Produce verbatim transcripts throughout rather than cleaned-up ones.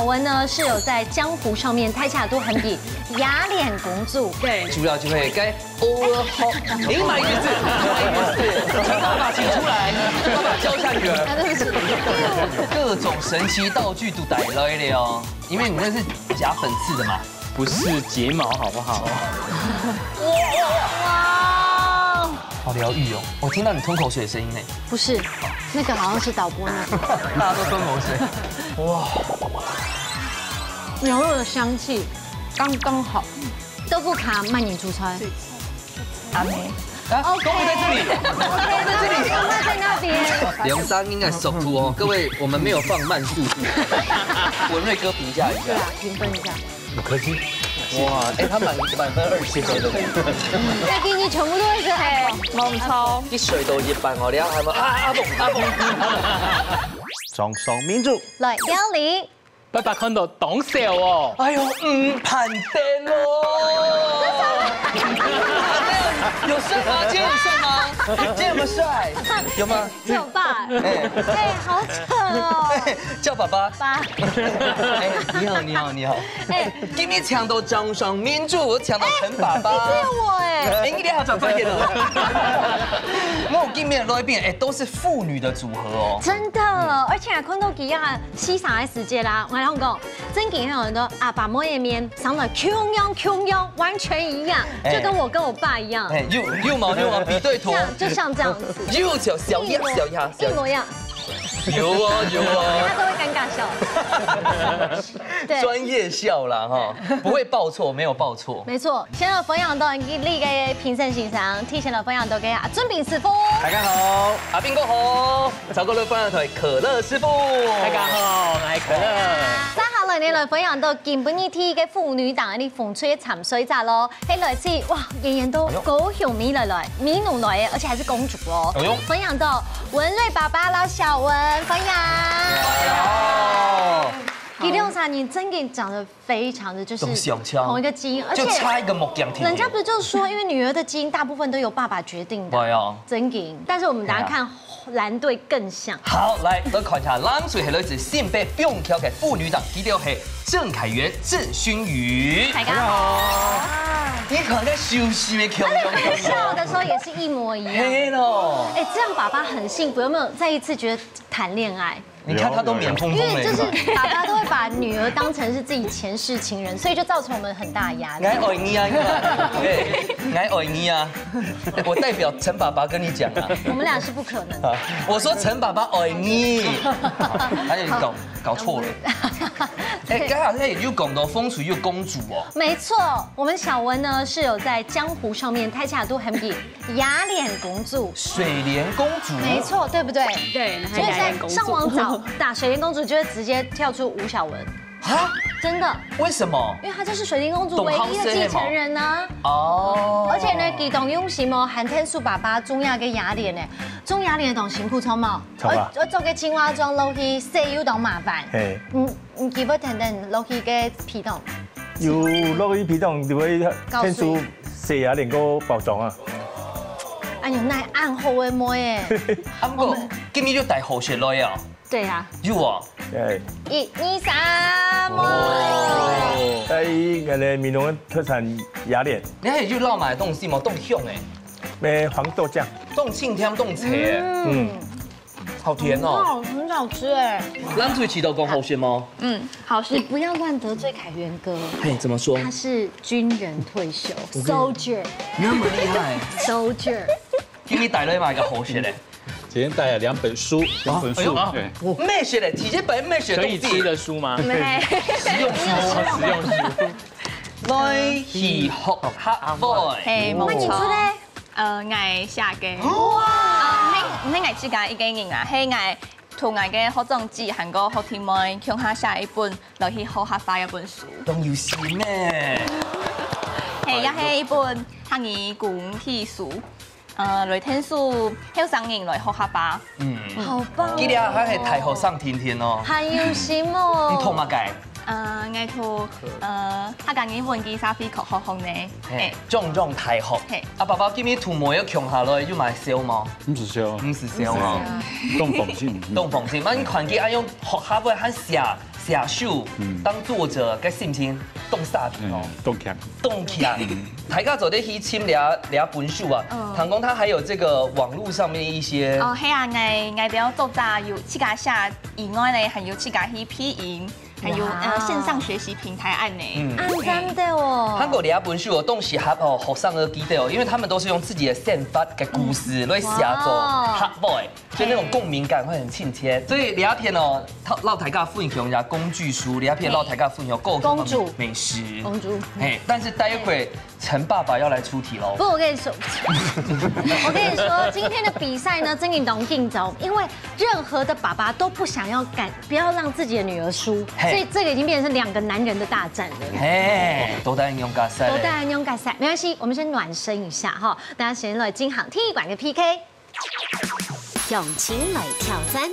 我呢是有在江湖上面，大家都喊佢雅典公主。對，主要就係該overhaul，你買一隻，買一隻，請爸爸請出來，爸爸教一下女兒。啊，對不起。各種神奇道具都帶來了哦，因為你那是假粉刺的嘛。不是睫毛好不好？哇！好療愈哦，我聽到你吞口水的聲音呢。不是，那個好像是導播那個。大家都吞口水。哇！牛肉的香氣剛剛好。豆腐咖慢點出菜。阿妹。啊，OK。豆腐在這裡，豆腐在這裡。豆腐在那邊。兩三應該熟度哦，各位，我們沒有放慢速度。文瑞哥評價一下。對啊，評分一下。五顆星。哇，哎，他滿，滿分二十分的。那給你全部都是哎，猛衝。你水都一半哦，你要喊嗎？啊，阿蹦，阿蹦。掌上明珠。來，料理。爸爸看到當笑哦。哎呦，嗯，盤燈哦。有帥嗎？今天有帥嗎？今天有沒有帥？有嗎？是我爸。哎。哎，好扯哦。哎，叫爸爸。爸。哎，你好，你好，你好。哎。今天搶到掌上明珠，我搶到陳爸爸。哎，只有我哎。哎，你好，轉翻一个。我今天來賓，哎，都是婦女的組合哦。真的，而且還看到佢啊，犧牲的時節啦，我跟你講，真的有很多阿爸妹的面，生得共樣共樣，完全一樣，哎。就跟我跟我爸一樣。哎，又，又毛又毛，比對圖。像，就像這樣子。又小，小鴨，一模，小鴨，小鴨。一模一樣。有哦，有哦。他都會尷尬笑。對。專業笑啦，哈，不會報錯，沒有報錯。沒錯，先來分享到你个評審先生，提前來分享到个阿俊斌師傅。大家好。阿斌哥好。再過來分享到可樂師傅。大家好，我係可樂。接下來呢，來分享到今晡日第一个婦女檔个風吹參賽者咯。 係來自，哇，圓圓都，哎喲。高雄美來來，美女來的，而且還是公主哦。哎喲。分享到文瑞爸爸摎小文，歡迎。哎喲。佢兩儕人真的長得非常的就是都相像。同一個基因，而且就差一個目鏡，天天。人家不是就說，因為女兒的基因大部分都由爸爸決定的。對啊。真的，但是我們等下看 藍隊更像。好，來，來看一下，藍隊係來自新北板橋个婦女檔，佢就係鄭凱源、鄭薰予。大家好。你看，該羞羞个共樣共樣。笑的時候也是一模一樣。係咯。哎，這樣爸爸很幸福，有沒有再一次覺得談戀愛？你看他都面紅紅的。因為就是爸爸都會把女兒當成是自己前世情人，所以就造成我們很大的壓力。𠊎愛你啊，你看。哎，𠊎愛你啊。 我代表陳爸爸跟你講啊。我們倆是不可能的。啊，我說陳爸爸愛你。還有你搞，搞錯了。哎，剛好他也有講到風水又公主哦。沒錯，我們小文呢是有在江湖上面，大家都喊佢雅典公主。水蓮公主。沒錯，對不對？對，就是在上網找，打水蓮公主，就會直接跳出吳小文。 啊？真的。為什麼？因為她就是水蓮公主唯一的繼承人啊。哦。而且呢，佢當用心哦，還𢯭手爸爸種這个雅典呢，種雅典當辛苦，著無？著啊。愛，愛做个青蛙裝落去，洗又當麻煩。嘿。嗯，嗯，佢會跈等落去个皮桶。有落去皮桶，就會𢯭手洗雅典个包裝啊。哎喲，那恁好个妹欸。啊，毋過，今日就帶好勢來啊。 對啊。有哦。哎。一、二、三，哇！哦。哎，𠊎个美濃个特產雅典。你還有落麼个東西無？當香欸。咩黃豆醬。當清甜當脆欸。嗯。嗯。好甜哦。很好，很好吃欸。藍隊試著講好食無？嗯，好吃。你不要亂得罪凱源哥。嘿，怎麼說？他是軍人退休，我跟你，soldier。那麼厲害。Soldier。今日帶來麼个好食咧？ 今天帶了兩本書，兩本書，啊，哎喲，對。哦，咩事咧？第一本咩事？可以吃的書嗎？沒。實用書。實用書。來去學客話。嘿，無錯。那你出來？呃，𠊎寫个。哇！呃，毋係，毋係𠊎自家一個人啊，係𠊎同𠊎个學長姊還過學弟妹共下寫一本來去學客話一本書。當有心呢。嘿，也係一本客語工具書。 呃，來𢯭手後生人來學客話。嗯。好棒哦。佢這下還係大學生定定哦。還有心哦。你讀麼个？呃，𠊎讀呃客家語文暨社會科學學呢。嘿，中央大學。嘿。啊，爸爸今日讀無要共下來，有買燒無？毋使燒啊。毋使燒哦。當放心。當放心。啊，你看佢恁樣學校會還寫寫書，當作者，該心情當沙鼻哦。當強。當強。大家做得去尋這這本書啊。聽講佢還有這個網路上面一些。哦，係啊，𠊎𠊎除了作者有自家寫以外呢，還有自家去配音。 還有呃線上學習平台恁呢。嗯，恁讚个哦。還過這本書哦，當時候哦，學生都記得哦，因為他們都是用自己的生活个故事來寫做客話，就那種共鳴感會很親切。所以這篇哦，摎大家分享一下工具書，這篇摎大家分享各種美食。公主。嘿，但是待會陳爸爸要來出題嘍。不，我跟你說，我跟你說，今天的比賽呢，真的當緊張，因為任何的爸爸都不想要感，不要讓自己的女兒輸，嘿。所以这个已经变成两个男人的大战了。嘿，都在用加赛嘞。都在用加赛，没关系，我们先暖身一下哈，大家先来进行踢馆的 P K。 鄉親來挑戰。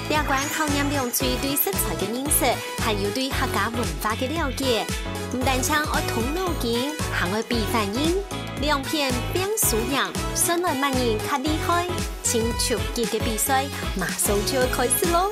這關考驗兩隊對食材个認識，還有對客家文化个了解。毋單淨愛動腦筋，還愛比反應。兩片拚輸贏，算來麼人較厲害。盡刺激个比賽，馬上就愛開始囉！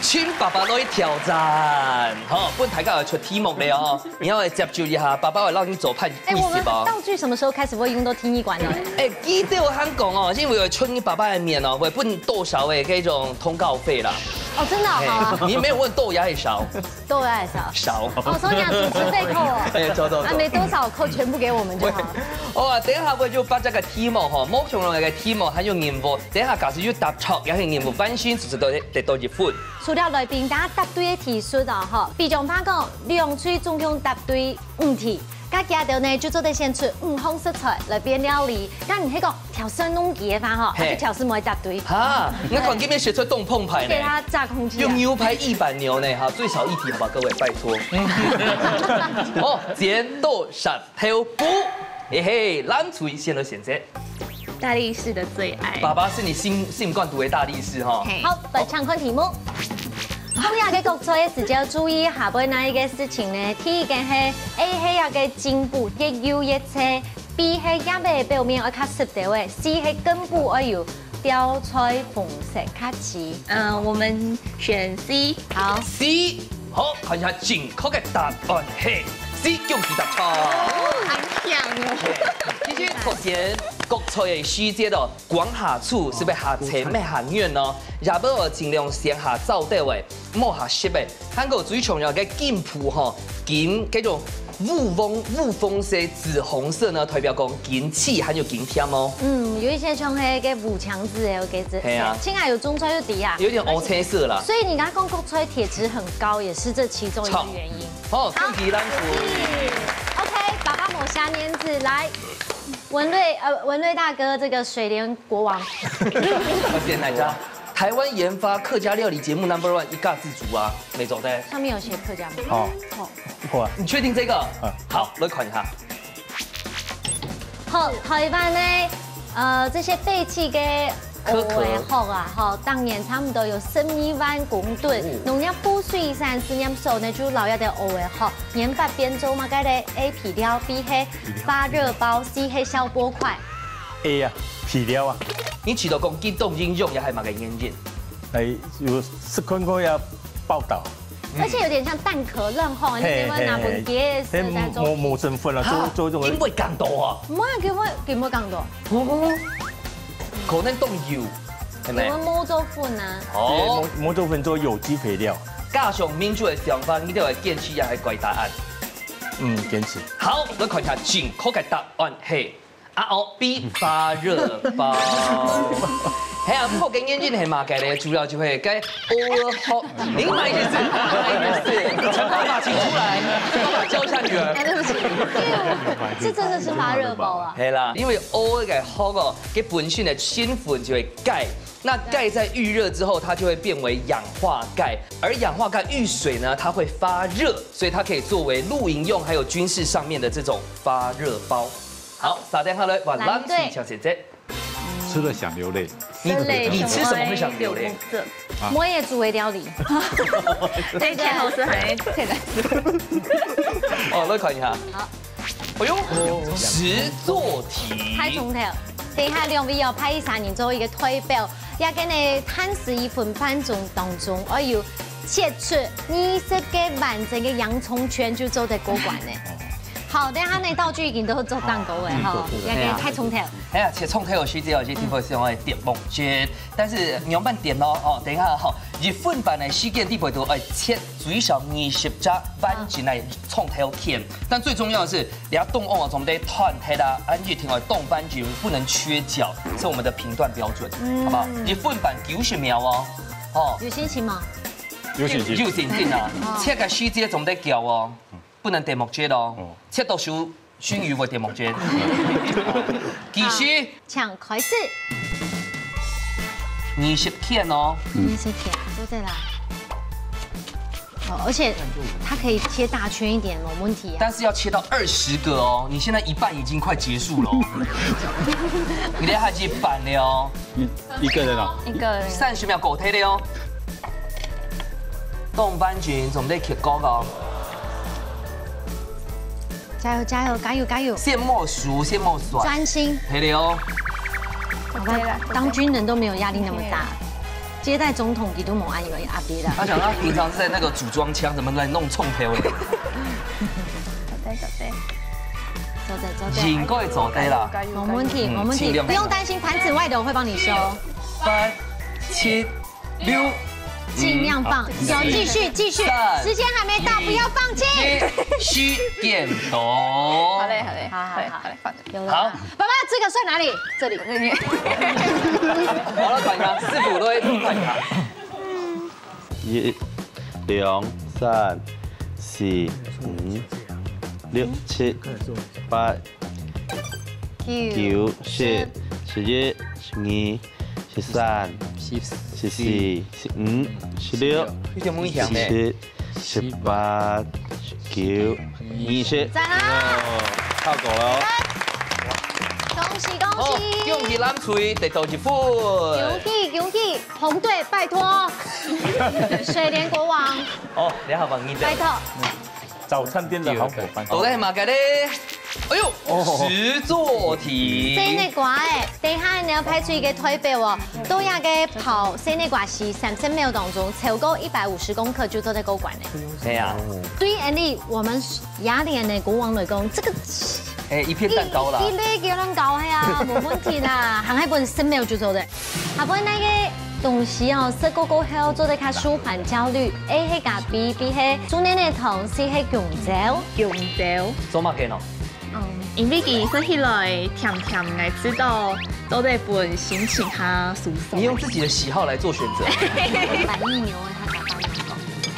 請爸爸來挑戰，好，分大家來出題目了哦。你要來接觸一下，爸爸會讓你做判規則哦。哎，我們道具什麼時候開始會用到踢館了？哎，記得還講哦，因為我出你爸爸的面哦，會分多少的這種通告費啦。哦，真的哦，好啊。你沒有問多少還少？多少還少？少。哦，所以你要主持這一扣哦。哎，走走走。啊，沒多少扣，全部給我們就好了。哦，等一下我就把這個題目哈，目前來个題目還有任務，等一下假使有答錯，也係任務完成，就是得得到一分。 除了來賓大家答對个題目哦，吼，比將怕講，兩隊總共答對五題，該佢兜呢就做得選出五項食材來變料理。該你係講挑食農機个話吼，嘿，就挑食無答對。哈，你看今天選出東碰牌呢，給他炸空氣啊。用牛排一百牛呢，哈，最少一題好吧，各位，拜託。哦，剪刀石頭布，嘿嘿，藍隊先來選擇。 大力士的最愛。爸爸是你心心肝肚个大力士哈。嘿。好，來請看題目。講這个國菜个時節，注意下背哪一个事情呢？第一个係A係這个進補，越油越脆；B係葉个表面愛較濕兜仔；C係根部愛有吊菜紅色較齊。嗯，我們選C。好。C，好，看一下正確个答案係C，恭喜答錯。很強哦。其實頭先國菜个時節哦， 光下廚，係毋係下菜愛下軟哦，也愛盡量先下燥兜仔，莫下濕个。還過最重要个金箔吼，金這種烏黃烏黃色、紫紅色呢，代表講金紫還有金甜哦。嗯，有一些像那個五強子也有給這，係啊。青海有種出來就抵啊。有點烏青色啦。所以你剛剛講國菜鐵質很高，也是這其中一個原因。好，恭喜藍隊。OK，爸爸無下面子，來。 文瑞，呃，文瑞大哥，這個水蓮國王。我先來講，台灣研發客家料理節目 number one 一家之煮啊，沒錯的。上面有寫客家嗎？哦，哦，不會啊。你確定這個？嗯。好，來看一下。好，台灣呢，呃，這些廢棄的蚵仔殼啊，吼，當年差不多有十二萬公噸。農業部水產試驗所呢，就摎這兜蚵仔殼研發變做麼个咧？A肥料，B係發熱包，C係消波塊。A啊，肥料啊。你試著講佢當應用，也係麼个原因？哎，有食看過个報導。 而且有點像蛋殼卵吼，你可以拿分佢食，再做。無無成分啊，做做這種。因為感到啊。毋會，佢會佢會感到。哦，可能都有，係咪？因為無做粉啊。哦，無做粉做有機肥料。加上民眾个想法，你就會堅持也係該答案。嗯，堅持。好，來看一下正確个答案係 啊哦，B發熱包。係啊，毋過个原因係麼个咧？主要就係該蚵殼，你麼意思？麼意思？你全部把它請出來，全部把它叫一下女兒。哎，對不起，這真的是發熱包啊。係啦，因為蚵个殼哦，佢本身个成分就係鈣，那鈣在遇熱之後，它就會變為氧化鈣，而氧化鈣遇水呢，它會發熱，所以它可以作為露營用還有軍事上面的這種發熱包。 好，續等下來換藍隊請先生。吃了想流淚。你，你吃什么会想流泪？我也煮微料理。这前后是还哦，来看一下。好。哎呦，实作题。太重要。等一下兩位要派一下你做一个代表，要跟你探视一份半钟当中，哎呦，切出二十个完整的洋葱圈就做得过关呢。好，等一下那道具已经都做蛋糕了哈，要给太重要。哎呀，切葱头个时节，我就听过像个点目节，但是你要慢点哦，哦，等一下哈，一分半的时间里背都要切最少二十只完整的葱头片。但最重要的是，你要动哦，从这断开啦，安吉听哦，动完整不能缺角，是我们的评断标准，好不好？一分半九十秒哦，哦，有信心吗？有信心。有信心啊！切个时节总得搞哦，不能点目节哦，切到手 熏鱼会点目节。继续，请开始。二十片哦，二十片，做得啦。哦，而且它可以切大圈一点，没问题啊。但是要切到二十个哦，你现在一半已经快结束了哦，你等下还一半了哦，一一个人哦，一个人三十秒过忒了哦，动完整总得切角哦。 加油加油加油加油！先莫输，先莫算。专心。黑了哦。好吧，当军人都没有压力那么大，接待总统你都没有压力啦。他想他平常是在那个组装枪，怎么来弄冲头的？对对对，走的走的，应该走的啦。没问题没问题，尽量不用担心，盘子外的我会帮你收。八七六，尽量放，有继续继续，时间还没到，不要放弃。时间到。好嘞好嘞，好好好好嘞，放着。有了。好，爸爸这个算哪里？这里。好了，看一下，师傅都会看一下。一、两、三、四、五、六、七、八、九、十、十一、十二、十三、十四、十五、十六、有点危险呢。十七、十八、十九、二十。赞啊！哦，超过了哦。恭喜恭好，喜！恭喜蓝隊得到一分。恭喜恭喜，红队拜托，水莲国王哦，你好，王一的拜。托。早餐店的好伙伴。到底係麼个咧？哎呦，实作题。西瓜哎，等一下你要派出一个代表哦，都要个跑西瓜是三十秒当中超过一百五十公克就做得过关的。哎呀，对，安利我们雅典的国王来讲，这个哎，一片蛋糕啦。一一粒给人搞哎呀，没问题啦，还还不能三秒就做得。下背个东西哦，食过过后做得較舒缓焦虑，A係咖啡，B係煮奶奶糖，C係弓蕉。弓蕉。做麼个呢？嗯，因為佢食起來甜甜个，知道都得分心情較舒爽。你用自己的喜好来做选择。板栗牛哎，他打翻了。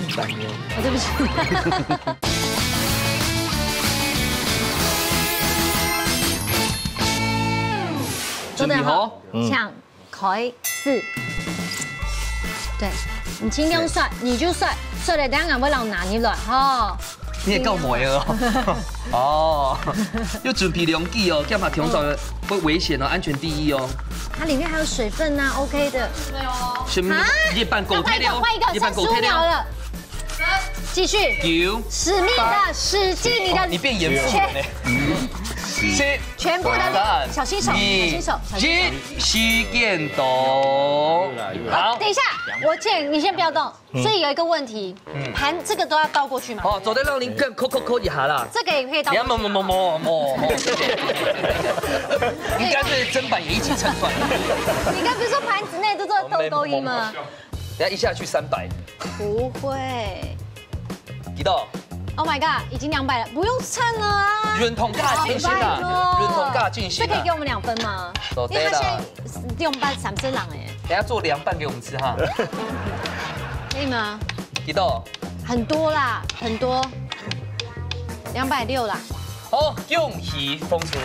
一百牛。哦，对不起。准备好，抢开始。对，你尽量算，你就算，算了，等下我会让拿你来哈。你也够猛哦。哦，要准备两支哦，干嘛？通常会危险哦，安全第一哦。它里面还有水分呐，OK 的。什么？啊一半狗忒了哦换一个，换一个，，一半狗忒了哦。三十五秒了。继续，九，使命的使劲，你的你变严肃了呢。是，全部的力，小心手，小心手，小心手。一，时间到。好，等一下，我先，你先不要动。所以有一个问题，盘这个都要倒过去吗？好，做得让你更扣扣扣一下啦。这个也可以倒你要摸摸摸摸摸摸，谢谢。应该是砧板也一起称算。你刚不是说盘子内都做得倒勾一吗？等下一下去三百。不会。几多？ Oh my god，已经两百了，不用称了啊。运动加进行拜啊，托运动加进行啊这可以给。我们两分吗？做得啦因为他现在用半三色狼哎，等下做凉拌给我们吃哈。可以吗？几多？很多啦，很多，两百六啦。好，恭喜封存。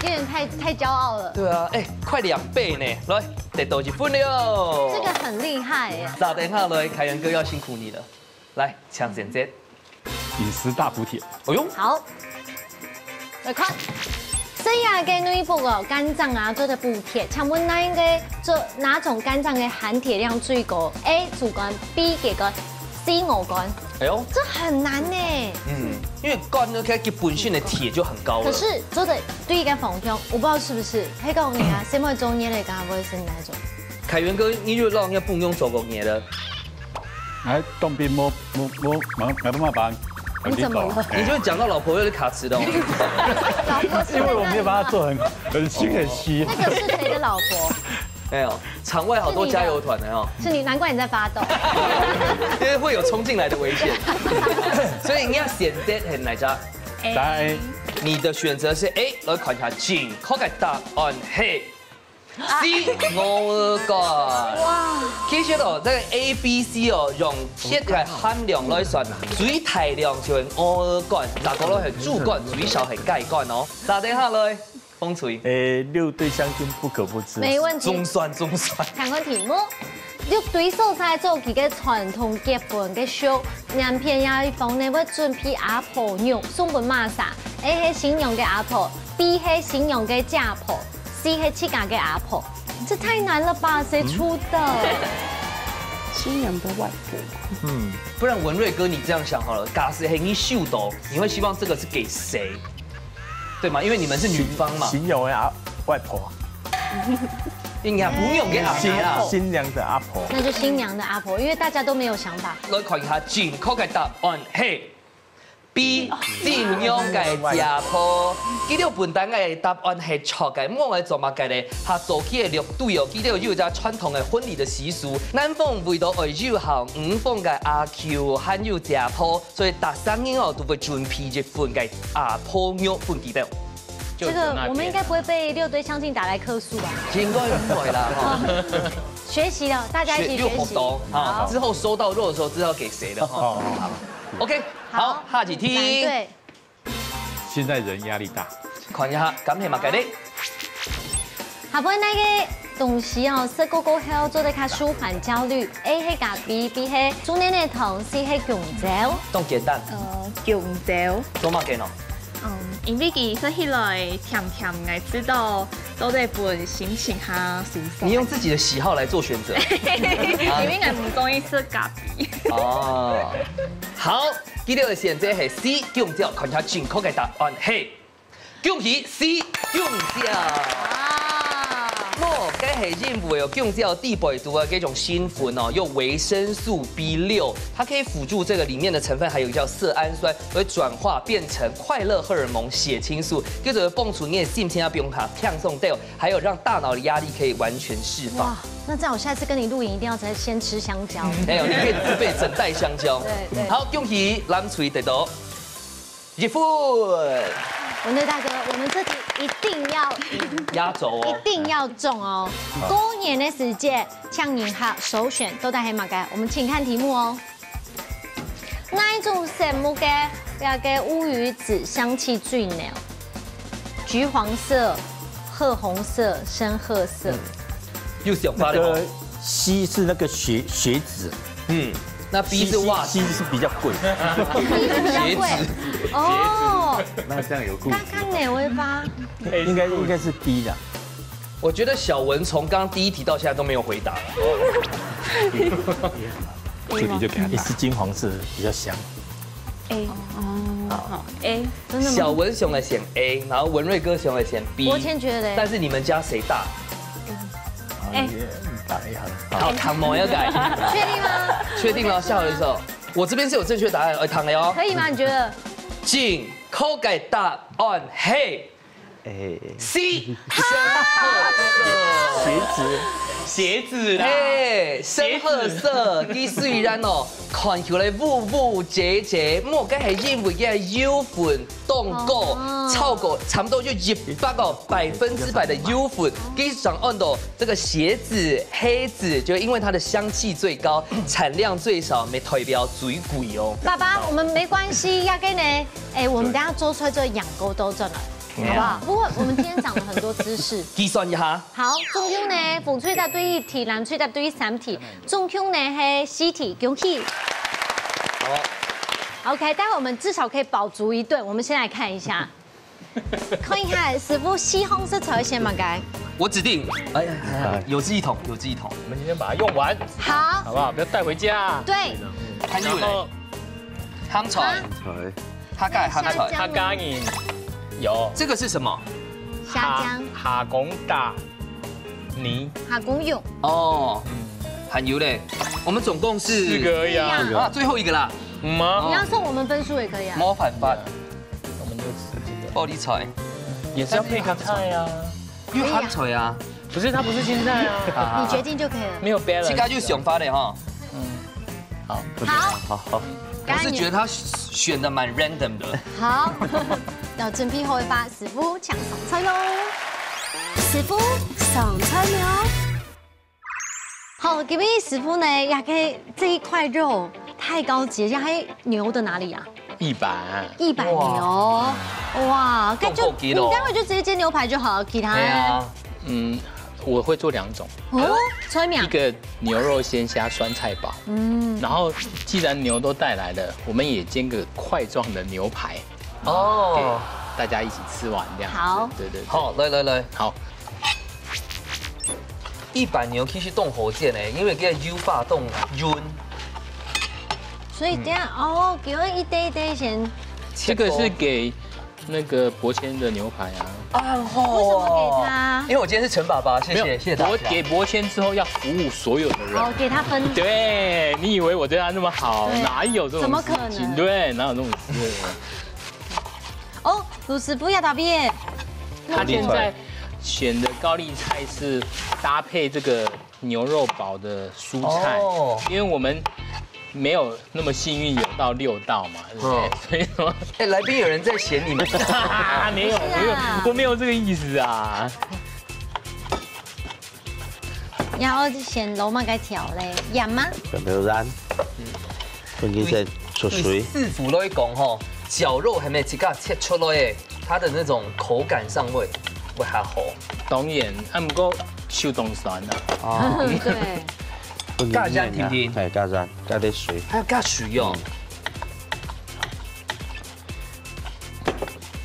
有点太太骄傲了。对啊，哎，快两倍呢，来，得到一分了。这个很厉害耶。打电话来，凯源哥要辛苦你了。来，抢先接。饮食大补帖。哎呦，好，来看，這樣个內部哦，肝臟啊，做得補鐵。請問哪一個做哪種肝臟个含鐵量最高？A，豬肝，B，雞肝，C，鵝肝。哎呦，這很難呢。嗯，因為肝呢，它基本性的鐵就很高了。可是做得對一個方向，我不知道是不是。黑狗你啊，什麼中間的剛剛會是哪一種？凱源哥，你就讓人家不用走狗年了。哎，當兵我我我沒沒辦法，你怎麼了？你就講到老婆有點卡詞的哦。老婆是因為我沒有辦法做很很輕很細。那個是誰的老婆？沒有，場外好多加油團的哦，是你，難怪你在發抖。因為會有衝進來的危險。所以你要選擇很哪隻？來，你的選擇是 A，來看一下正確个答案係 C，鵝肝。哇！其實哦，這個 A、B、C哦，用鐵个含量來算啊，最大量就係鵝肝，再過來係豬肝，最少係雞肝哦。打電話來，風吹。誒，六堆鄉親不可不知。沒問題。總算，總算。看看題目。六堆所在做佢个傳統結婚个俗，南片這一方呢會準備阿婆肉送分麼儕？A係新娘个阿婆，B係新娘个姐婆，C係自家个阿婆。這太難了吧？誰出的？新娘的外婆。不然文瑞哥，你這樣想好了，假使係你收到，你會希望這個是給誰？對嗎？因為你們是女方嘛。新娘的阿外婆，應該不用給阿新媽啦。新娘的阿婆。那就新娘的阿婆，因為大家都沒有想法。來看一下正確个答案係 B，新娘个姐婆。佢兜本單个答案係錯个，莫愛做麼个咧？下早期个六堆哦，佢兜有一隻傳統个婚禮个習俗，男方為到愛有孝女方个阿舅還有姐婆，所以逐儕人哦都會準備一份个阿婆肉分佢兜。這個我們應該不會被六堆鄉親打來客訴吧？應該毋會啦，哈。學習了，大家一起學習。又學到哈，之後收到肉的時候知道給誰了哈。好，OK，好，下一題。對，現在人壓力大，看一下，敢係麼个咧？下背哪個東西哦，食過過後做得較舒緩焦慮？A係咖啡，B係豬奶奶糖，C係弓蕉。當簡單，呃，弓蕉。做麼个呢？嗯，因為佢食起來甜甜，𠊎知道到底分心情較舒爽。你用自己的喜好來做選擇。因為𠊎毋中意食咖啡。哦，好，佢兜个選擇係 C，弓蕉，看一下正確个答案係，恭喜 C，弓蕉。啊，無，該係因為哦，弓蕉底背肚个這種興奮哦，有維生素 B 六，它可以輔助這個裡面的成分，還有一個叫色胺酸，會轉化變成快樂荷爾蒙血清素，跟著幫助你的心情啊，不用卡輕鬆掉，還有讓大腦的壓力可以完全釋放。哇，那這樣我下次跟你露營一定要再先吃香蕉。還有，你可以自備整袋香蕉。對對好，恭喜藍隊得到一分。文瑞大哥，我們這題一定要贏，壓軸哦。一定要中哦。過年个時節，請人客首選到底係麼个？我們請看題目哦。哪一種色目个這個烏魚子香氣最濃？橘黃色、褐紅色、深褐色。又想發了哦那個。C是那個血血脂，嗯，那 B 是襪子。 C 是比較貴，比較貴。哦，那這樣有故看看哪位吧。應該應該是 B 啦。我覺得小文從剛剛第一題到現在都沒有回答。這題就給他答。也是金黃色的比較香。 A，哦，好，A。真的嗎？小文想來選 A，然後文瑞哥想來選 B。我先覺得嘞但是你們家誰大？ A。打 A 好了。好，唐某要改。確定嗎？確定了，下好的時候，我這邊是有正確答案，呃，唐的哦。可以嗎？你覺得？正確个答案係哎， C，深褐色。鞋子，鞋子啦。哎，深褐色，佢雖然哦，看起來烏烏姐姐，莫該係因為佢个油分當高，哦超過差不多就一百个百分之百的油分，佢上按到這個鞋子、鞋子，就因為它的香氣最高，產量最少，乜代表最貴哦。爸爸，我們沒關係，壓根呢，哎，我們等下做出來做養溝都賺了，好不好？不過我們今天長了很多知識。計算一下，好，總共呢，紅隊答對一題，藍隊答對三題，總共呢係四題，恭喜。好， OK，待會我們至少可以飽足一頓。我們先來看一下，看一下師傅四項食材選麼个？我指定，哎呀，哎呀，有志一同，有志一同。我们今天把它用完，好，好不好？不要带回家。对，還有嘞，然後香菜，哎，哈蓋香菜，香哈加银有這個是什麼？蝦醬，哈工大泥哈公用。哦，還有嘞，我們總共是四個而已啊，啊，最後一個啦，嗯嗎？你要送我們分數也可以啊。模範法，我們就吃這個，玻璃菜，也是要配個菜啊。有鹹菜啊，不是，它不是青菜啊，啊沒有 balance，這個就想法了哈。好，好，好好，我是覺得他選的蠻 random 的。好，那準備好一把師傅搶上菜嘍。師傅上菜了。好，今日師傅呢，也可以這一塊肉太高級，這還牛的哪裡啊？一百，一百牛，哇，該就够够劲哦你待會就直接煎牛排就好了，其他對啊，嗯，我會做兩種，哦，菜名一，個牛肉鮮蝦酸菜包，嗯，然後既然牛都帶來了，我們也煎個塊狀的牛排，哦，大家一起吃完這樣子。好對對對，好，來來來，好，一百牛其實當好煎呢，因為這个油花當軟，所以這樣哦，給我一堆一堆先，這個是給那個伯謙的牛排啊。啊，為什麼給他因為我今天是陳爸爸，謝謝謝謝大家。我給伯謙之後要服務所有的人。好，給他分。對，你以為我對他那麼好，對啊哪有這種事情？怎麼可能對，哪有這種事？哦，盧師傅要答辯。他現在選的高麗菜是搭配這個牛肉堡的蔬菜，哦因為我們沒有那麼幸運有到六道嘛，對不對？嗯所以說，哎，來賓有人在嫌你們，沒有，我沒有，我沒有這個意思啊。然後先落麼个調嘞，鹽嗎？有沒有燃？分佢先出水。師傅來講吼，絞肉還沒自家切出來的，它的那種口感上會會還好。當然，啊，毋過手當痠啊。哦，对，分佢加鹽甜甜哎，加鹽，加點水。還要加水哦。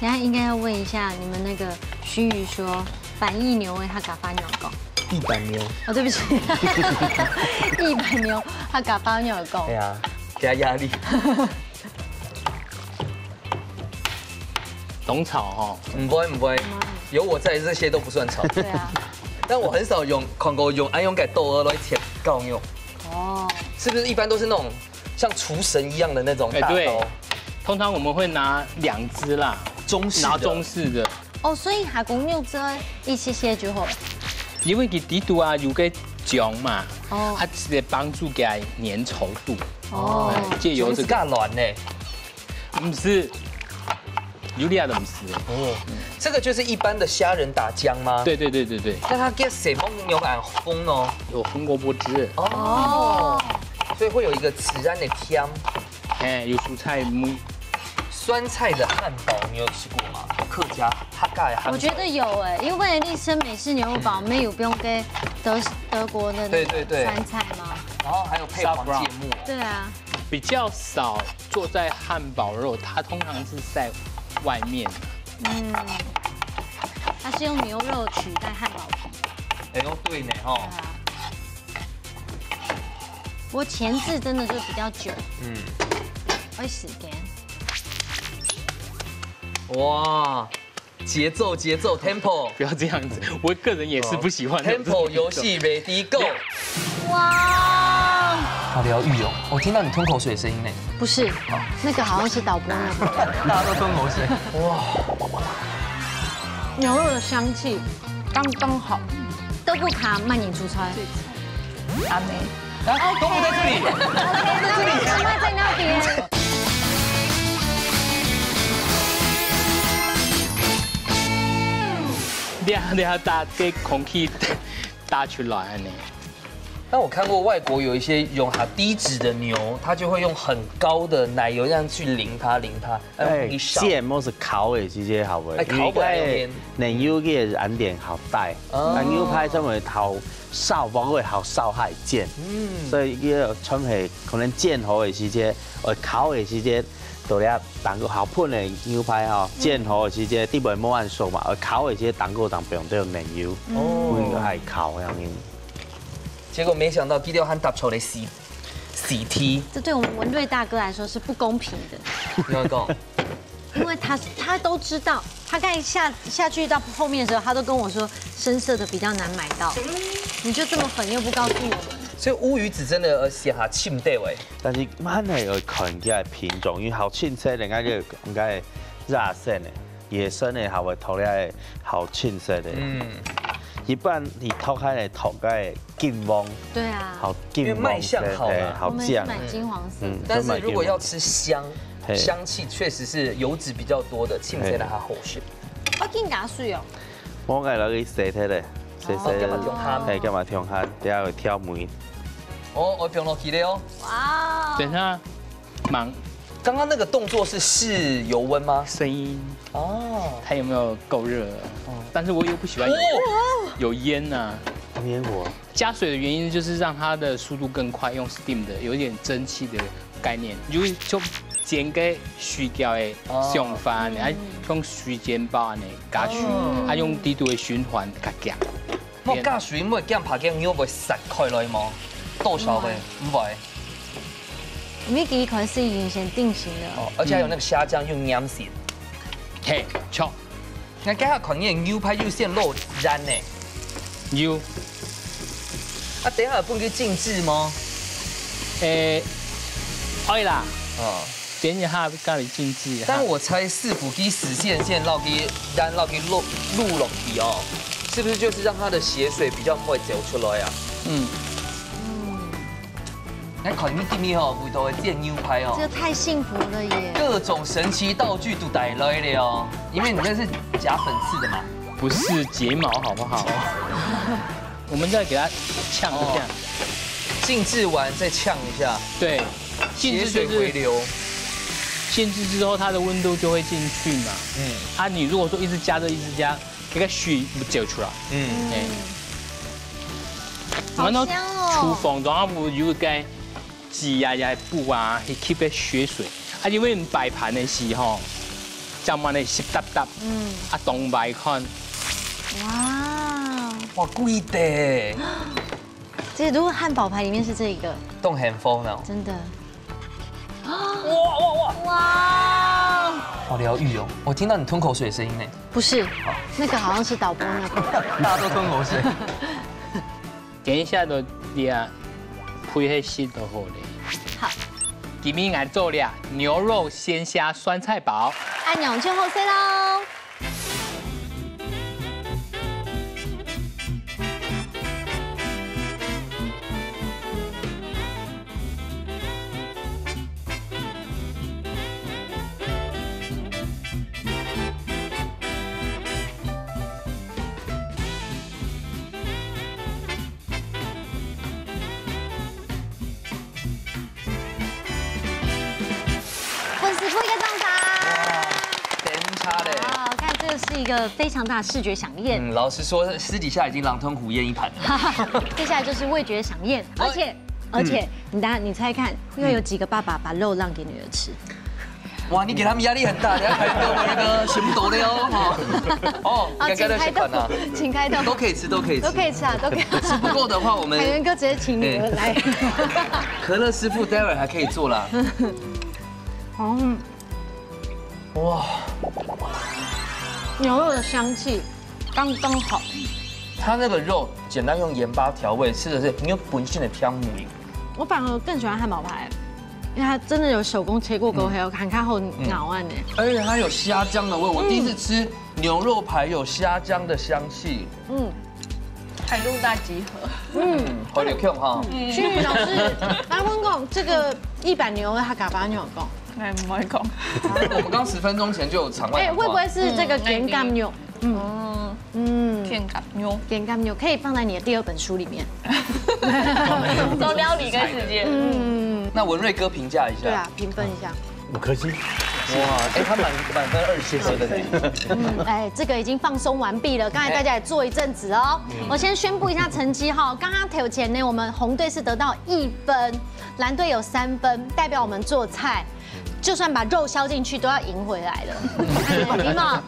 等一下應該要問一下你們那個徐瑜說，板一牛的客家話仰講。一百牛，哦，對不起，一百牛客家話仰講。對啊，給他壓力。當炒吼，不會不會，有我在，這些都不算炒。對啊，但我很少用看過用，哎，用給豆儿來切高用，哦，是不是一般都是那種像廚神一樣的那種哎，大刀？對，通常我們會拿兩支啦，中式的，拿中式的，哦，所以下公肉這一些些就好。因為佢底肚啊有個醬嘛，哦它直接幫助佢个粘稠度，哦，哎，藉由這個，加軟呢。毋係，有利亞的毋係。哦，這個就是一般的蝦仁打漿嗎？。對對對對對，那它跟什麼牛板烘呢？有紅蘿蔔汁，哦，所以會有一個自然的甜。哎，有蔬菜味。酸菜的漢堡你有吃過嗎？客家客家的漢堡。我覺得有哎，因為你食美式牛肉堡，沒有用該德德國的那個對對對酸菜嗎？然後還有配黃芥末。對啊，比較少做在漢堡肉，它通常是在外面。嗯，它是用牛肉取代漢堡皮。哎呦，對呢吼。對啊，我前置真的就比較久，嗯，會時間。哇，節奏節奏 tempo。不要這樣子，我個人也是不喜歡那種 tempo 遊戲 ready go。哇，好療癒哦！我聽到你吞口水的聲音呢。不是，那個好像是導播那個。大家都吞口水。哇，牛肉的香氣剛剛好，都不卡慢點出菜。阿美，啊，都不在這裡，都不在這裡。媽媽在那邊。你你還打給空氣打出來呢？但我看过外国有一些用哈低脂的牛，它就会用很高的奶油这样去淋它淋它，哎，哎，你少。煎毋係烤个時節好無？哎烤過來有點因為該奶油个暗點好帶，哦啊牛排上面好燒，包括好燒還煎，嗯，所以佢个全係可能煎好个時節，呃，烤个時節，到了當个好噴个牛排吼，煎好个時節，底背無恁熟嘛，呃，烤个時節當个當放點奶油，哦分佢還烤樣。结果没想到第六还搭错了 C C T，这对我们文瑞大哥来说是不公平的，你要讲，因为他他都知道，他刚才下下去到后面的时候，他都跟我说深色的比较难买到，你就这么狠又不告诉我们。所以乌鱼子真的呃写下浸掉哎，但是還係要看佢个品種，因為好清色个，該个該野生个，野生个還會討个好清色个。嗯，一般你討還係討个金黃，对啊，好金黃色，因為賣相好嘛哎好靚。我们是买金黄色的。嗯但是如果要吃香，嘿香气确实是油脂比较多的，浸在那它后续。我给你打水哦。我愛落去洗忒咧，洗洗哦，幹嘛用它？哎，幹嘛用它？等下有挑梅。哦，我放落去了哦。哇哦，等一下，忙，刚刚那个动作是试油温吗？声音哦，它有没有够热？但是我又不喜欢有有烟呐。放烟火。加水的原因就是让它的速度更快，用 steam 的，有一点蒸汽的概念，就是就煎个水饺的想法，然后用水煎包呢下去，它用底肚的循环加强。莫加水，莫这样怕给牛会散开来吗？多少会？唔会。你们第一款是已经先定型了。哦，而且还有那个虾酱又黏死。嘿，错，那刚刚看见牛排又现落燃呢。有，啊，等一下有不能给静置吗？诶，可以啦，哦，点一下咖喱进去。但我猜师傅给死线线落给燃落给落落落去哦，是不是就是让它的血水比较快流出来啊？嗯，来看你今天哦，味道的煎牛排哦这个。太幸福了耶！各种神奇道具都带来了哦，因为你那是假粉刺的嘛。不是睫毛好不好？我们再给它呛一下。静置完再呛一下，对，静血置就是水回流。静置之后，它的温度就会进去嘛。嗯，啊，你如果说一直加热，一直加，这个水不流出来。嗯，哎，好香哦厨房中央不有一个挤压压布啊，去吸个血水。啊，因为你摆盘的时候，将满的湿哒哒，嗯，啊，东摆看，哇，哇，贵的。这如果汉堡排里面是这一个，冻很疯了，真的哇哇哇，哇，好疗愈哦！我听到你吞口水的声音呢。不是，那个好像是导播那个。大家都吞口水。等一下都你啊，配合食都好咧。好，今日俺做了牛肉鲜虾酸菜煲。按钮就好势喽。粉丝付一个赞吧。等一下嘞。啊，看这个是一个非常大的视觉飨宴。嗯，老实说，私底下已经狼吞虎咽一盘了。接下来就是味觉飨宴，而且而且你等下你猜看，会有几个爸爸把肉让给女儿吃？哇，你给他们压力很大，等下开始我那个行不懂的哦，哈。哦，好，应该都是款啊，请开动，请开动，都可以吃，都可以吃，都可以吃啊，都可以。吃不够的话，我们海源哥直接请女儿来。可乐师傅待会儿还可以做啦。嗯，哇，牛肉的香气刚刚好。它那个肉简单用盐巴调味，吃的是牛本性的香味。我反而更喜欢汉堡排，因为它真的有手工切过，还有含开后咬完呢。而且它有虾酱的味，我第一次吃牛肉排有虾酱的香气。嗯，海陆大集合。嗯，好有 Q 哈。徐宇老师，来问讲这个一百牛的他嘎巴你有讲？哎，不会讲。我们刚十分钟前就有场外哎，喊话会不会是这个咸感牛？嗯，嗯，甜鹹肉。甜鹹肉可以放在你的第二本书裡面。做料理个時間。嗯，那文瑞哥評價一下。對啊，評分一下。五顆星。哇，哎，他滿，滿分二十分。嗯，哎，這個已經放鬆完畢了，剛才大家也做一陣子哦。我先宣布一下成績哈，剛剛頭前呢，我們紅隊是得到一分，藍隊有三分，代表我們做菜，就算把肉削進去都要贏回來了。哎，你看，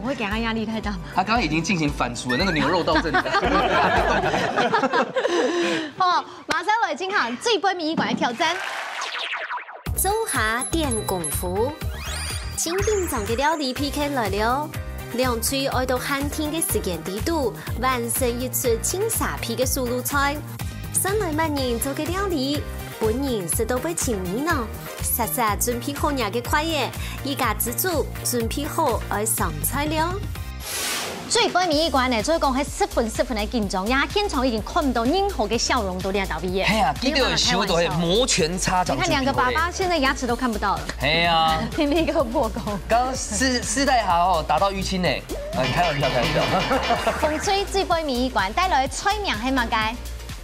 我會給他壓力太大嗎？他剛剛已經進行反芻了，那個牛肉到這裡。哦，馬上來進行最尾一關的挑戰。灶下展功夫，盡緊張个料理P K來了！兩隊愛到限定个時間裡肚，完成一出盡沙鼻个手路菜。算來麼人做个料理，分人食到會尋味呢？煞煞準備好若个筷仔，一家之煮準備好愛上菜了。 最尾一關呢，所以講還十分十分个緊張，呀，現場已經看毋到任何个笑容在這位耶。係啊，佢兜个手都係摩拳擦掌。你看兩個爸爸現在牙齒都看不到了。係啊，拼命个破功。剛剛私，私底下哦，打到淤青呢。哎，開玩笑，開玩笑。紅隊最尾一關，帶來菜名係麼个？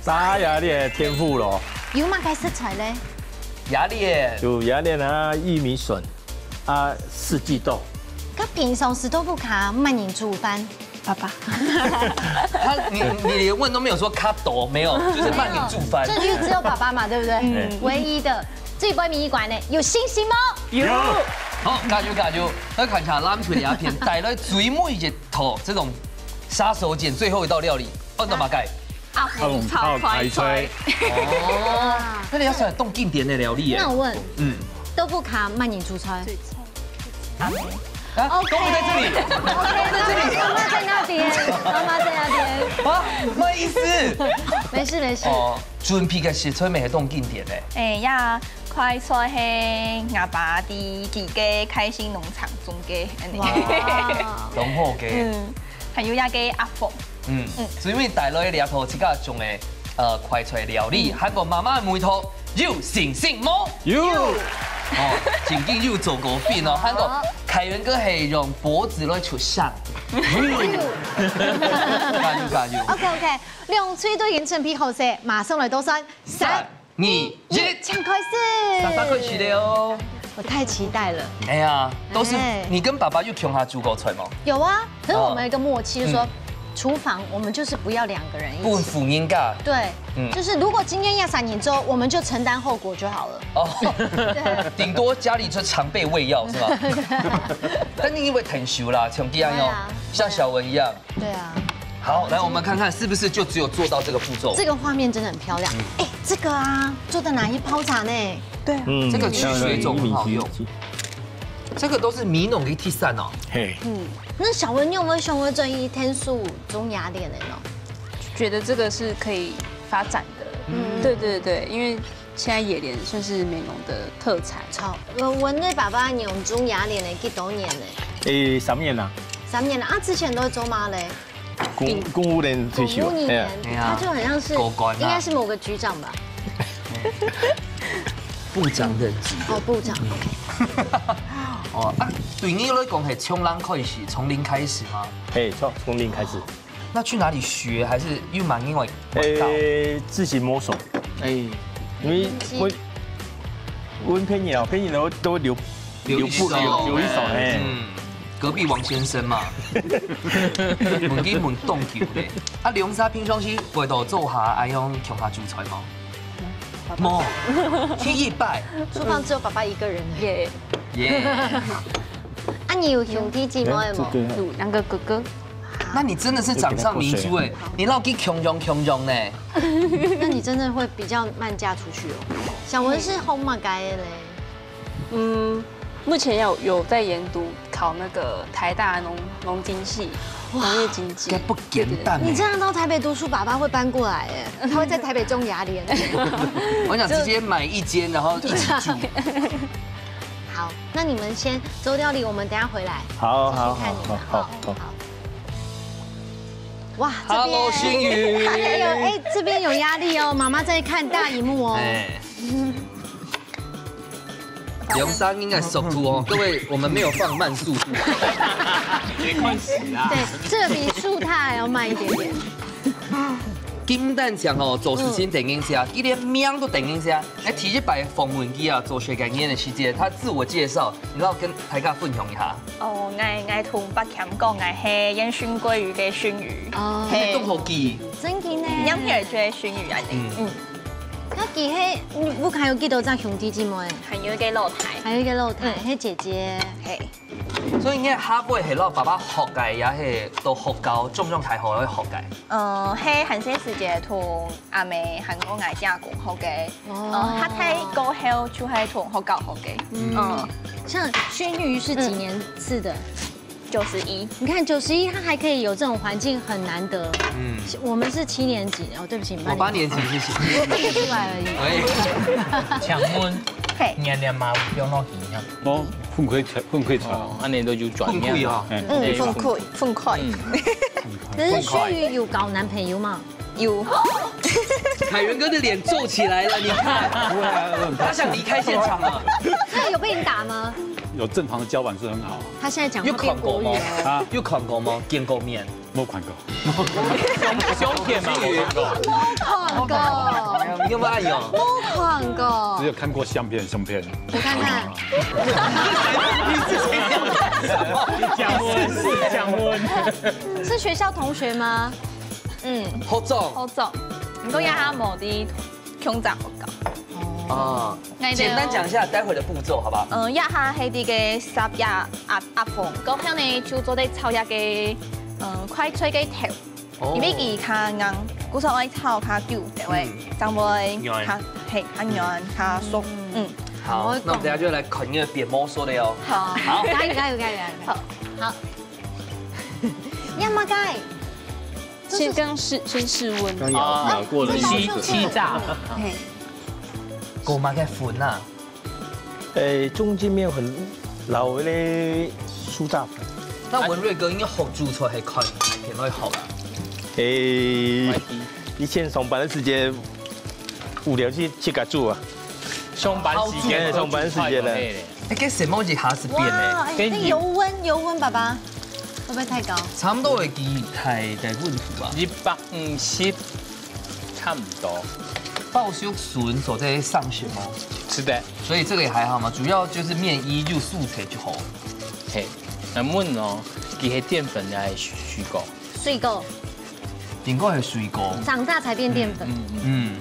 炸鴨仔天婦羅。有麼个食材咧？鴨仔。有鴨仔啊，玉米筍。 啊，四季豆。該平常時都不卡麼人煮飯？爸爸。他，你，你連問都沒有說卡多，沒有，就是麼人煮飯。這就只有爸爸嘛，對不對？嗯。唯一的，最尾一關呢，有信心嗎？有。好，加油加油！那看一下藍隊這片帶來最尾一道這種殺手鐧，最後一道料理，按照麼个？ 鴨紅炒快菜。哦，該你愛算當經典个料理耶。那我問，嗯，都不卡麼人煮菜？啊，OK。動物在這裡，動物在這裡。媽媽在那邊，媽媽在那邊。啊，麼意思？沒事沒事。哦，準備个食材乜係當經典个。哎呀，快菜係阿爸在佢个開心農場種个，恁呢。哇。當好个。嗯，還有那個鴨紅。 嗯，嗯。所以因為帶來這套自家種个，呃，快菜料理，嗯。還過媽媽个味道有信心無？有。哦，正經有做過餅哦，還過凱源哥係用箔紙來出聲。有。加油加油！OK OK，兩隊都已經準備好勢，馬上來倒算。三、 二、一，請開始。煞煞開始了哦。我太期待了。哎呀，都是，哎。你跟爸爸有共下煮過菜嗎？有啊，可是我們有一個默契，就是說，嗯。廚房我們就是不要兩個人一起。不分人家。對，嗯。就是如果今天要三人桌，我們就承擔後果就好了。哦。對。頂多家裡就常備胃藥，是吧？但你因為忒熟啦，像這樣哦，對啊，像小文一樣。 對啊。好，來，我們看看是不是就只有做到這個步驟。這個畫面真的很漂亮。嗯。哎，這個啊，做得拿去泡茶呢。對啊。嗯，這個取水種很好用。這個都是美濃个特產哦。嘿。嗯，那小文，你有沒有想過轉去𢯭手種鴨仔个呢？覺得這個是可以發展的。嗯。對對對，因為現在野蓮算是美濃的特產。好，我，我問爸爸，你有種鴨仔个幾多年呢？誒，三年啦。三年了啊，之前都在做麼个咧？ 公，公務員退休，公務員，哎呀。他就很像是，高官啊。應該是某個局長吧？部長等級的。哦，部長，OK。哦，啊，對你來講，係從零開始，從零開始嗎？嘿，從，從零開始。那去哪裡學，還是又蠻另外一道？誒，自己摸索。哎。因為我，我騙你啊，騙你的都留 留一手。留一手，嘿。嗯，隔壁王先生嘛。問佢問當久咧。啊，兩儕平常時會到灶下恁樣共下煮菜無？無，第一擺。廚房只有爸爸一個人。耶。耶。啊，你有兄弟姊妹無？哎，這個有兩個哥哥。那你真的是掌上明珠哎，你讓佢共樣共樣呢。那你真的會比較慢嫁出去哦。小文是烘麼个咧？ 嗯，目前有，有在研讀考那個台大農，農經系，哇，農業經濟。這不簡單欸。你這樣到台北讀書，爸爸會搬過來欸，他會在台北種鴨仔。我想直接買一間，然後一起住。好，那你們先做料理，我們等一下回來。好，好，繼續看你們。好，好，好。好。哇，這邊，Hello，星宇。哎呦，哎，這邊有壓力哦，媽媽在看大螢幕哦。哎。用聲音个速度哦，各位，我們沒有放慢速度。沒關係啦。對，這個比速度還要慢一點點。金蛋強哦，做事情等一下，一連命都等一下。哎，第一擺訪問佢啊，做學个年个時節，他自我介紹，你要跟大家分享一下。哦，𠊎𠊎同伯謙講，𠊎係煙燻鮭魚个燻魚。哦，嘿，當好記。真个呢。兩片就係燻魚安尼。嗯。嗯。那佢係，你屋下有幾多隻兄弟姊妹？還有一個老弟。還有一個老弟，嗯。係姐姐。嘿。所以你个客話係摎爸爸學个，也係到學校中央大學去學个？嗯，係寒暑時節同阿姆還有𠊎姐公學个。哦。嗯，較大過後就係同學校學个。嗯。嗯。像燻魚是幾年次的？九十一。你看九十一，他還可以有這種環境，很難得。嗯。我們是七年級，哦，對不起，我八年級是七年級。看不出來而已。喂。請問，嘿。你阿媽有養老院啊？哦，分開出，分開出。哦，安尼都有轉院。分開啊。嗯，嗯，分開，分開。嗯。可是熏魚有交男朋友嗎？ 有。凱源哥的臉皺起來了，你看，不會啊，我很怕。他想離開現場了。那有被你打嗎？有正常的交往是很好。他現在講話變國語了。有看過嗎？啊？有看過嗎？見過面？沒看過。相片嘛，沒看過。沒看過。有沒有愛用？沒看過。只有看過相片，相片。我看看。你是誰？你講我，你講我。是學校同學嗎？ 嗯。學長。學長。毋過這下無佇共隻學校。哦。啊，簡單講一下待會的步驟，好不好？嗯，這下係這個煠這鴨鴨紅，過後呢就做得炒這個，嗯，快脆个頭。哦。因為佢較硬，故所愛炒較久，對無？嗯。正會較，軟。嘿，較軟，較熟。嗯。嗯。好，那我們等下就來看那個變魔術的哦。好。好。加油，加油，加油，加油。好。好。你要麼个？ 先剛試，先試溫。剛咬，啊，咬過的意思。氣，氣炸。嘿。過麼个粉啊？誒，中筋麵粉，摎該个酥炸粉。那文瑞哥應該學煮菜係看影片會學啦。誒，以前上班的時間，無聊去，去自家煮啊。上班時間，誒，上班時間呢。 哎，該什麼一下子變呢？哇，哎，跟你那油溫，油溫，爸爸，會不會太高？差不多會幾大的溫度吧。一百五十，差不多。爆熟筍所在上選嗎？是的。所以這個也還好嘛，主要就是麵衣就素菜就好。嘿，那問哦，佢係澱粉還係水果？水果。 蘋果係水果。長大才變澱粉。嗯，嗯，嗯。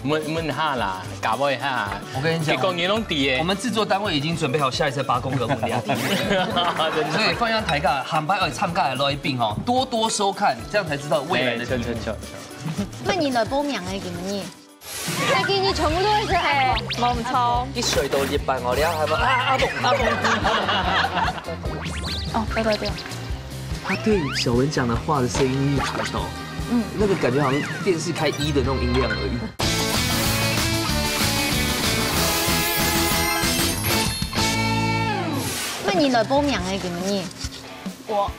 嗯。問，問下啦，搞不一下。我跟你講，結果你攏知耶。我們製作單位已經準備好下一次八宮格問答題。真的。所以歡迎大家，下擺愛參加的來賓哦，多多收看，這樣才知道未來的題目。對，對，對，對，對。那你來報名的，今晡日？ 那今日全部都會是黑。無毋著。一歲到一半哦，你還問啊，阿公，阿公。哦，對對對。他對小文講的話的聲音有達到，嗯。那個感覺好像電視開一的那種音量而已。那你來報名的，今晡日？ 我。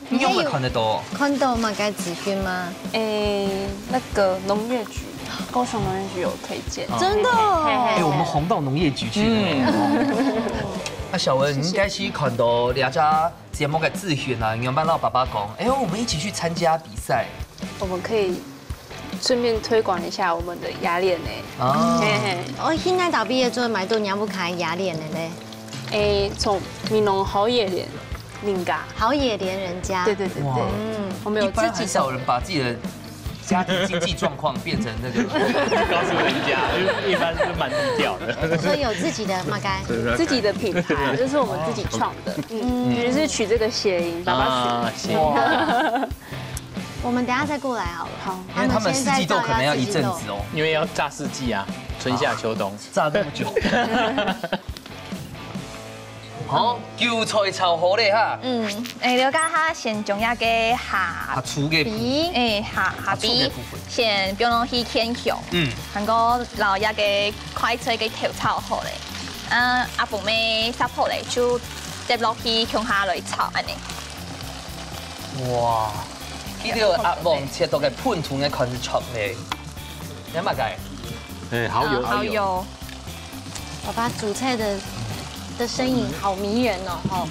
你有沒有看得到？看到麼个資訊嗎？誒，那個農業局，高雄農業局有推薦。哦。真的哦。嘿，嘿，嘿。誒，我們紅到農業局去了。嗯。那小文，你應該是看到這隻節目的資訊啊，你有摎爸爸講，哎喲，我們一起去參加比賽。我們可以順便推廣一下我們的雅典呢。哦。嘿嘿。哦，現在大畢業做得買到你屋下雅典的咧。 誒，從美濃好野蓮人家。好野蓮人家。對對對對。哇。嗯。我們有自己的。一般很少人把自己的家庭經濟狀況變成那個。告訴人家，一般是蠻低調的。所以有自己的麼个？自己的品牌，就是我們自己創的。嗯。嗯。就是取這個諧音，爸爸取的。啊，行。哇。我們等下再過來好了。好。因為他們四季豆可能要一陣子哦。因為要炸四季啊，春夏秋冬。炸這麼久。 好，韭菜炒好咧哈。嗯，誒，了解下，先將這個下，下廚个部分。誒，下，下下廚个部分。先放落去炕香。嗯。還過摎這個快脆个頭炒好咧。啊，鴨胰煠好咧，就接落去共下來炒，恁呢。哇，這個鴨胰切到个半透个，看係炒个，你麼个？誒，蠔油。啊，蠔油。爸爸煮菜的的身影好迷人哦，吼。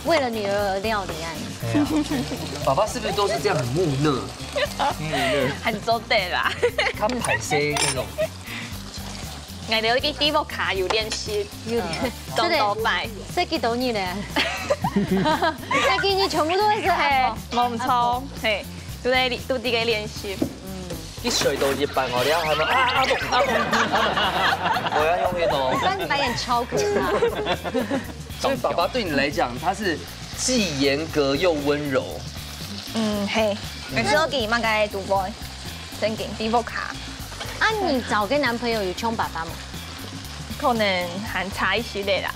为了女儿而料理啊。哎呀，爸爸是不是都是这样很木讷？很做得啦。他排塞那种。哎，留一个地方卡有练习，有动作摆。这几多年嘞？这几年全部都是嘿哎，，冇错，嘿，都在都在个练习。一水都一半哦，你要喊他啊啊不啊不啊不，我要用力哦。翻白眼超可怕。所以爸爸对你来讲，他是既严格又温柔。嗯，嘿，每次都给妈个独播，真给地方卡，啊，你找个男朋友有凶爸爸吗？可能还差一些嘞啦。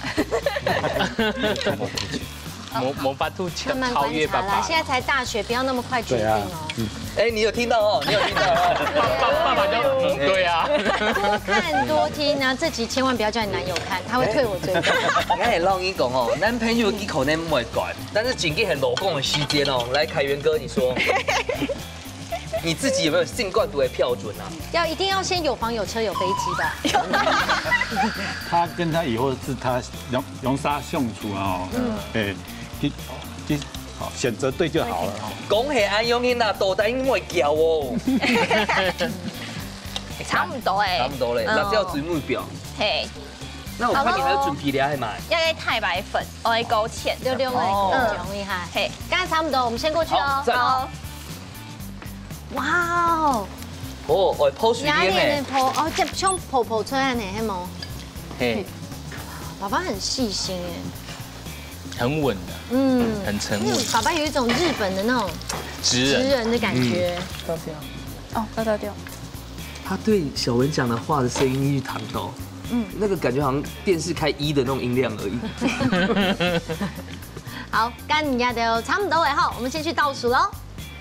没没法度慢慢超越爸爸观察啦，。现在才大学，不要那么快决定哦。哎，你有听到哦？你有听到哦？爸爸爸爸就嗯，对啊。多看多听啊，这集千万不要叫你男友看，他会退我追踪。我跟你讲哦，男朋友一口那么管，但是仅给很老公的时间哦。来，凯源哥，你说，你自己有没有性灌毒的标准啊？要一定要先有房有车有飞机吧？他跟他以后是他用用啥相处啊？哦，哎，其其好选择对就好了。恭喜安永英啊，多带因为脚哦，差不多哎，差不多嘞，嗯那叫水目表。嘿，那我看你还要准备了，还买？要个太白粉，我会勾芡。六六哎，哦嗯，很厉害。嘿，刚才差不多，我们先过去哦。好，赞。好，哇哦，哦，哦，泡水压力面呢？泡哦，这像泡泡出来呢，黑毛。嘿，爸爸很细心哎，很稳的，嗯，很沉稳嗯，爸爸有一种日本的那种直人。直人的感觉。哦，对对对，他对小文讲的话的声音一直谈到，嗯，那个感觉好像电视开一的那种音量而已。好，干人家的哦，差不多了哈，我们先去倒数喽。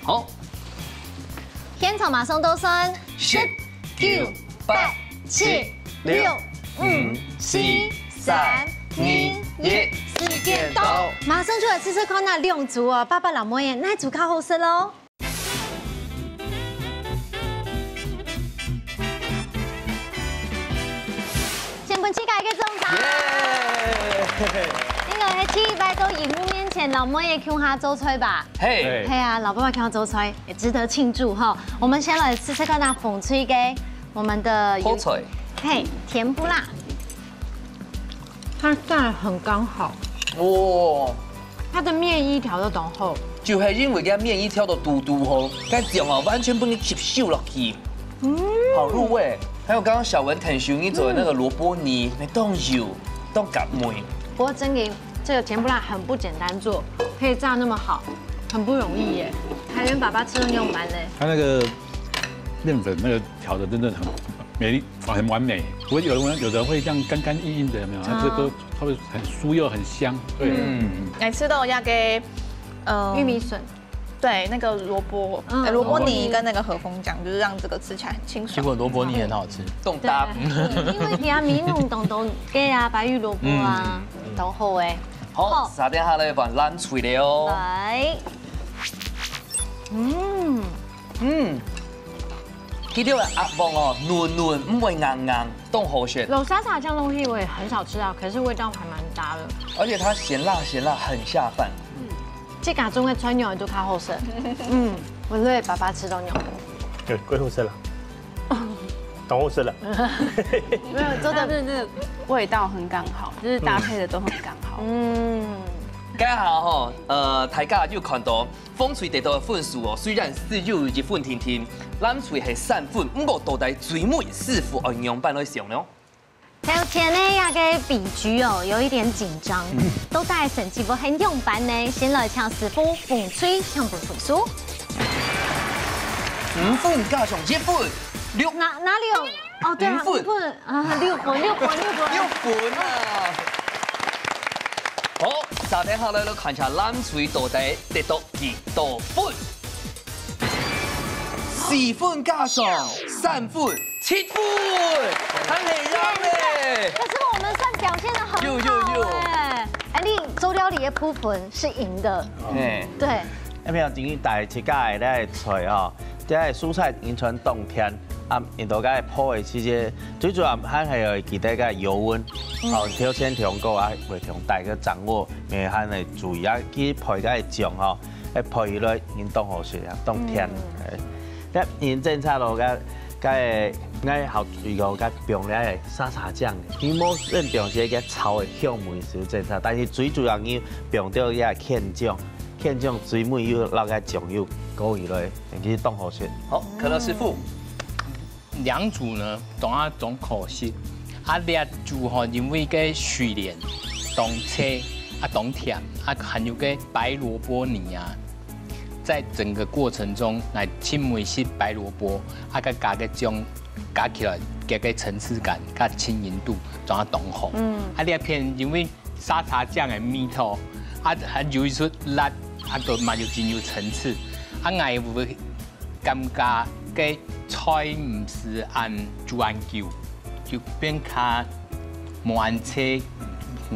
好，现场马上倒算，十、九、八、七、六、五、四、三、二、一，时间到。马上就来试试看那两组哦，爸爸老妹耶，哪一组较好食咯？先分自家一个掌声。耶！因为第一摆在荧幕面前，老妹也共下做菜吧？嘿，嘿啊，老爸爸看到做菜也值得庆祝哈。我们先来试试看那风吹给我们的有泡菜，嘿甜不辣，它炸得很刚好，哇，它的面衣调得当好，就系因为佢面衣调到嘟嘟好，该酱啊完全不能吸收落去，嗯，好入味。还有刚刚小文很雄一走的那个萝卜泥，没动油，都感味。不过真的这个甜不辣很不简单做，可以炸那么好，很不容易耶。海源爸爸吃了你有蛮嘞，他那个面粉那个调的真的很美丽，很完美。我有人有的会这样干干硬硬的，有没有？他这个都稍微很酥又很香，对，嗯，来吃到那个呃玉米，笋。对，那个萝卜，嗯呃萝卜泥跟那个和风酱，就是让这个吃起来很清爽。结果萝卜泥很好吃，冻搭，因为给它迷弄懂懂，对啊，白玉萝卜啊，都好哎。好，撒点下来放冷水了哦。来，嗯，嗯，佢个鸭黃哦，嫩嫩，唔會硬硬，當好食，老沙茶酱东西我也很少吃到，可是味道还蛮搭的。而且它鹹辣鹹辣，很下飯。这家中的川牛都较好吃，嗯，我对爸爸吃到牛。对，贵妇吃了，当后吃了。没有做的它的那个味道很刚好，就是搭配的都很刚好。嗯，該下吼，呃，大家有看到風吹得到个分數哦，雖然只有一分定定，冷水係三分，毋過到底最尾師傅愛仰般來上呢？頭前呢，這个比局哦，有一點緊張，到底成績會係仰般呢？先來請師傅風吹請分分數。五分加上一分，六哪哪裡有？哦，對啊，五分五分啊，六分，六分，六分。六分啊！好，續等下來，來看一下冷水到底得到幾多分？四分加上三分，七分，很厲害嘞！可是我們算表現得很好有有有哎。哎，你做料理的部分是贏的，哎，對，一平常時大家个咧菜吼，這个蔬菜完全當天，啊，因到該个泡个時節，最主要還係愛記得个油溫，哦，調千調高啊，會調大个掌握，也還係注意啊，去配个醬吼，愛配落，因當好食啊，當甜。哎，該因正常咯，該該𠊎好注意个，該放个沙茶醬，佢無用放這个炒个香味係正常，但是最主要你放到這个芡醬，芡醬最尾又落个醬油，勾起來，其實當好食。好，可樂師傅，兩組呢，當啊當可惜。啊，這組吼，因為个水蓮當脆，啊當甜，啊還有个白蘿蔔泥啊，在整個過程中來盡美食白蘿蔔，啊，佮加个醬加起來，這个層次感佮親近度，當啊當好。嗯，啊，這片因為沙茶醬个味道，啊，還有一出辣，啊，都嘛有真有層次。啊，𠊎會 感覺个菜毋使恁煮恁久，就變較無恁脆，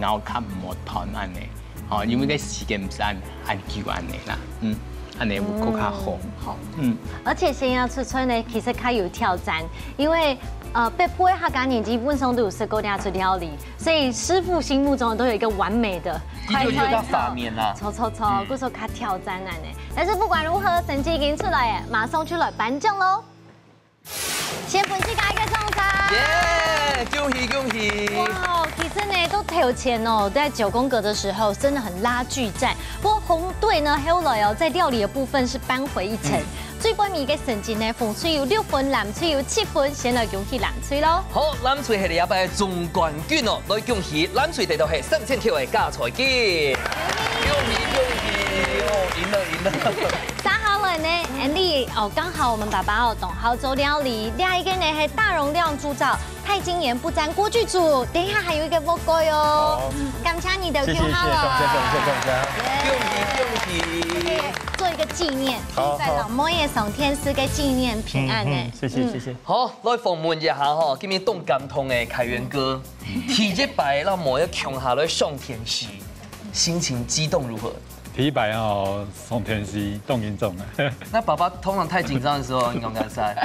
咬較無斷恁呢。吼，因為个時間毋使恁恁久恁呢啦，嗯，恁呢會更較好。好，嗯，而且鹹鴨脆脆呢，其實較有挑戰，因為呃，北部个客家人基本上都有食過這出料理，所以師傅心目中都有一個完美的，一个一个法面啊，錯錯錯，故所較挑戰恁呢。 但是不管如何，成績已經出來了，馬上就來頒獎嘍。先分自家一個掌聲。耶！恭喜恭喜！哇，其實呢，都頭前哦，在九宮格的時候真的很拉鋸戰。不過紅隊呢，後來哦，在料理的部分是扳回一城。最尾个成績呢，紅隊有六分，藍隊有七分，先來恭喜藍隊嘍。好，藍隊係這擺个總冠軍哦，來恭喜藍隊得到係三千條个加菜金。恭喜恭喜！哦，贏了贏了！ 接下來呢，Andy哦，剛好我們爸爸哦，當好做料理，另一個呢係大容量主廚，太金鹽不沾鍋具組，等一下還有一個報告喲。感謝你的 Q 號了，謝謝謝謝，感謝感謝感謝。恭喜恭喜！做一個紀念，在老妹仔上電視个紀念品恁呢。謝謝謝謝。好，來訪問一下吼，今日當感動个凱源哥，第一擺摎妹仔共下來上電視，心情激動如何？ 第一擺哦，上電視當緊張啊。那爸爸通常太緊張的時候，你講該塞，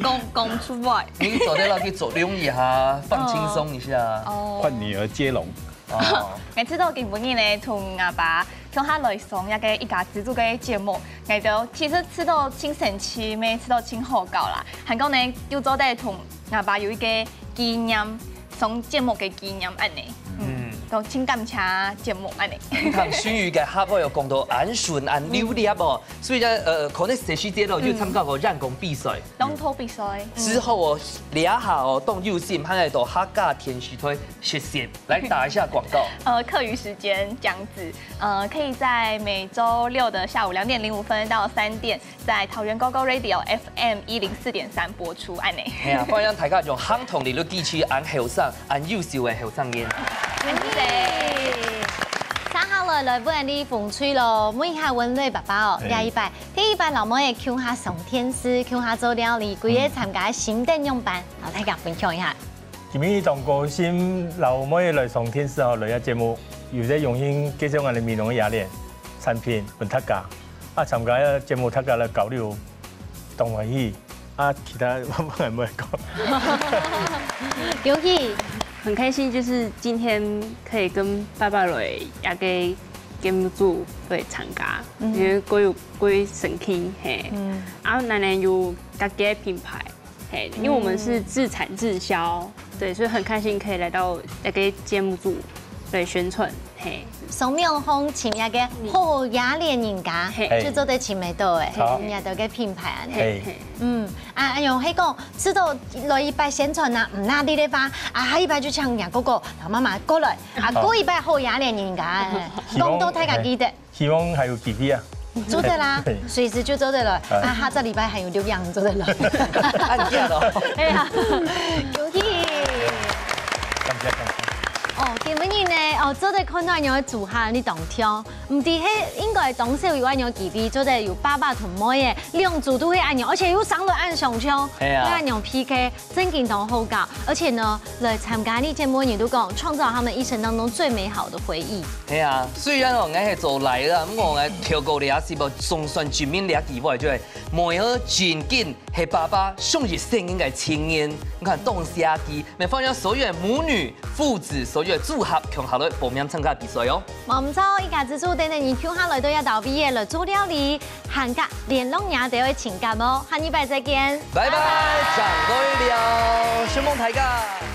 講講出來。你做得落去做兩下，放輕鬆一下。換女兒接龍。哦，每次都今晡日呢，同阿爸共下來上一個一家之煮个節目，𠊎都其實試到盡神奇，乜試到盡好搞啦。還過呢，又做得同阿爸有一個紀念，上節目个紀念恁呢。 嗯，都盡感謝節目恁呢。你看新宇个客話有講到恁順恁流利哦，所以呢，呃，可能這時節咯，有參加過朗讀比賽。朗讀比賽。之後哦，這下哦，當有心，還來到客家電視台實習，來打一下廣告。呃，課餘時間這樣子，呃，可以在每週六的下午兩點零五分到三點，在桃園GoGo Radio F M一零四點三播出，恁呢。係啊，歡迎大家用行動力去支持恁後生、恁優秀个後生人。感謝。接下來來分你紅隊咯，問一下文瑞爸爸哦，這一擺，第一擺摎妹仔共下上電視，共下做料理，佢个參加心得仰般，摎大家分享一下。今日當高興摎妹仔來上電視吼，來這節目，有在用心介紹𠊎等美濃个雅蓮產品分大家，啊參加這節目大家來交流，當歡喜。 啊，其他我不敢不敢講。恭喜！很開心，就是今天可以跟爸爸來這個節目組來參加，因為過有過神奇嘿。啊，奶奶有自家个品牌，嘿，因為我們是自產自銷，對，所以很開心可以來到這個節目組來宣傳，嘿。 上面紅請那個好雅蓮人家，就做得請得到誒，人家都个品牌啊。嗯，啊，哎喲，係講，試著來一擺宣傳啊，毋哪裡个話，啊，下一擺就請人家哥哥摎媽媽過來，啊，過一擺好雅蓮人家，講到大家記得。 希望還有機會啊。做得啦，隨時就做得了。啊，下隻禮拜還有六樣做得了。恁緊哦。哎呀，恭喜！感謝感謝。哦，今今日呢，哦，做得看到恁樣个組合，你當暢。毋知係應該當少有恁樣个機會，做得有爸爸同妹仔，兩組都係恁樣，而且又生到恁相像，係啊。會恁樣 P K，真經當好搞。而且呢，來參加你節目个人都講，創造他們一生當中最美好的回憶。係啊，雖然哦，𠊎係做倈仔，毋過𠊎跳過這時節，總算證明這機會就係，妹仔真經 係爸爸上一生人个情人，你看當惜佢，也歡迎所有个母女、父子、所有个組合，共下來報名參加比賽哦。無毋著，一家之煮等等你共下來到這兜位仔來做料理，還加聯絡若兜个情感哦。下禮拜再見，拜拜，正來尞，承蒙大家。